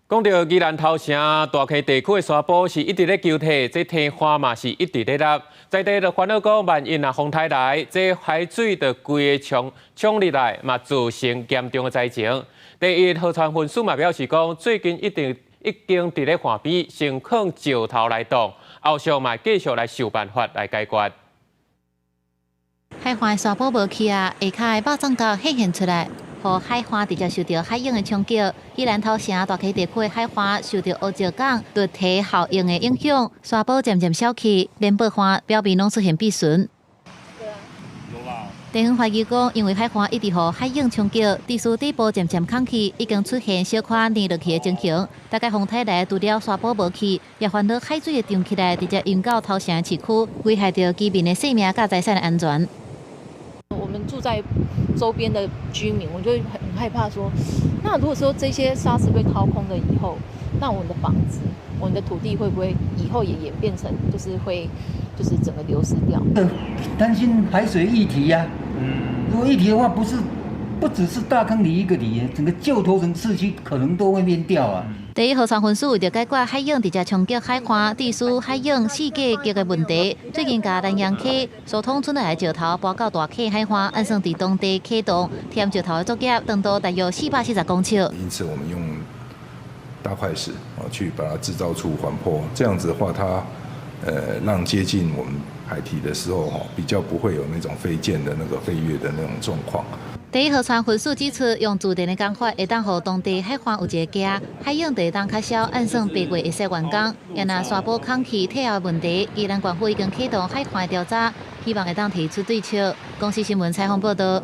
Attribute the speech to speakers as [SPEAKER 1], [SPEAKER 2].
[SPEAKER 1] 講到宜蘭頭城大溪地區的沙坡是一直咧球退，這堤岸嘛是一直咧凹。在地就煩惱講，萬一若風颱來，這海水就規个衝衝入來，嘛造成嚴重的災情。第一河川分署嘛表示講，最近一定已經佇咧岸邊先囥石頭來擋，後續嘛繼續來想辦法來解決。
[SPEAKER 2] 海岸沙坡無去啊，下跤的肉粽角顯現出來。予海岸直接受著海湧的衝擊，宜蘭頭城大溪地區的海岸受著烏石港凸堤效應的影響，沙坡漸漸消去，連薄岸表面攏出現變損。地方懷疑講，因為海岸一直予海湧衝擊，致使底部漸漸空去，已經出現小可黏落去的情形。大概風颱來，除了沙坡無去，也煩惱海水會漲起來，直接淹到頭城市區，危害著居民的性命佮財產的安全。
[SPEAKER 3] 我們住在周邊的居民，我就很害怕說，那如果說這些沙石被掏空了以後，那我們的房子、我們的土地會不會以後也演變成就是會就是整個流失掉？
[SPEAKER 4] 擔心海水溢堤呀。如果溢堤的話，不是不只是大坑里一個里，整個舊頭城市區可能都會淹掉啊。
[SPEAKER 2] 第一河川分署為著解決海湧直接衝擊海岸，致使海湧四界激的問題，最近共南陽溪疏通出來的石頭搬到大溪海岸，按算佇當地啟動填石頭的作業，長度大約440公尺。
[SPEAKER 5] 因此，我們用大塊石啊去把它製造出緩坡，這樣子的話，它讓接近我們海堤的時候，比較不會有那種飛濺的那個飛躍的那種狀況。
[SPEAKER 2] 第一河川分署指出，用自然的工法，會當予當地海岸有一個行，海湧就會當較小，按算8月會使完工。也若沙坡空去退後問題，宜蘭縣府已經啟動海岸調查，希望會當提出對策。公視新聞採訪報導。